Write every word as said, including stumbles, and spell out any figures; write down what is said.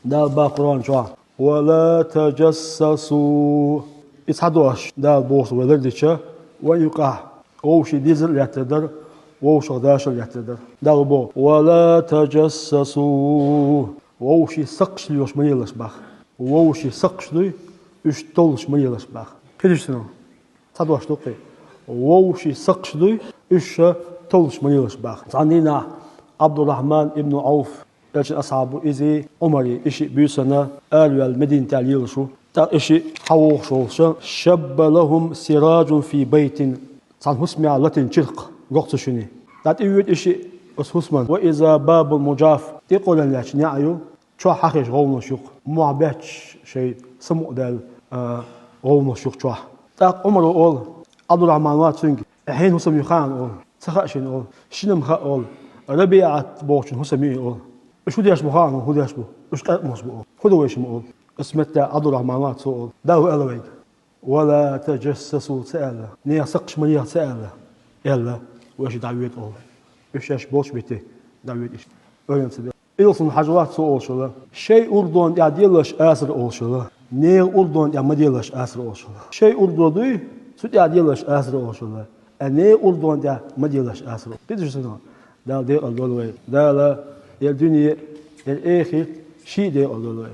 Дала боху Къуръан чохь: «Ва ла таджассасу». И цхьа дош Дала боху вай лардича, вайн юкъахь вовшийн дезар а лаьттар дара, вовшах дашар а лаьттар дара. Дала боху: «Ва ла таджассасу». Вовшийн сакхташ лоьхуш ма лелаш боху. Вовшийн сакхташ дуй, уьш товлуш ма лелаш боху. Кхидуш цунах? Цхьа дош ду-кх и. Вовшийн сакхташ дуй, уьш ша товлуш ма лелаш боху. Цхьана дийнахь Ӏабдуррахьман ибн Ӏауф, элчан асхьаб ву, изий, Ӏумарий, и шиъ буьйсанна араваьлла Мединатехь лелаш ву. ТӀаккха и шиъ хьан вогӀуш волуш, «Шабба лахум сираджун фи байтин». Цхьана хӀусамехь латийна чиркх го-кх цу шинна. ТӀаккха тӀе воьду и шиъ оцу хӀусамна. «Ва иза бабун муджафф», тӀе къоран лаьтташ неӀ ю, чохь хьахийча гӀовгӀанаш ю-кх, мохь бетташ шайн самукъадаьлла, а, гӀовгӀанаш ю-кх чохь. ТӀаккха Ӏумара олу, Ӏабдуррахьман вац цуьнга: «Хьенан хӀусам ю хаьа?» олу. «Ца хаьа шена», олу. «Шина-м хаьа», олу. «Рабиъат бохучун хӀусам ю и», олу. «Уьш хӀун деш бу хаьа?» олу. «ХӀун деш бу? Уьш къаьркъа мохь бу», олу. «ХӀун ду вай шимма?» олу. Оцу метта Ӏабдуррахьман вац цо олу. Дала хӀун аьлла вайга? «Ва ла таджассасу» ца аьлла, нехан сакхташ ма леха ца аьлла, аьлла, вай шиъ дӀавоьду олу. Уьш шаьш болчу метте дӀавоьду иштта. Ойла ца бе. Илсун хьажа вац цо олуш хилла. Шайн урдонна тӀехь делаш асар олуш хилла. Нехан урдонна тӀехь ма делаш асар олуш хилла. Шайн урдо дуй, цу тӀехь делаш асар олуш хилла. Ткъа нехан урдонна тӀехь ма делаш асар. Кхидуш цунах? Дала декъала дойла вай. Дала яра дуьне, яра эхарт ший декъала дойла вай.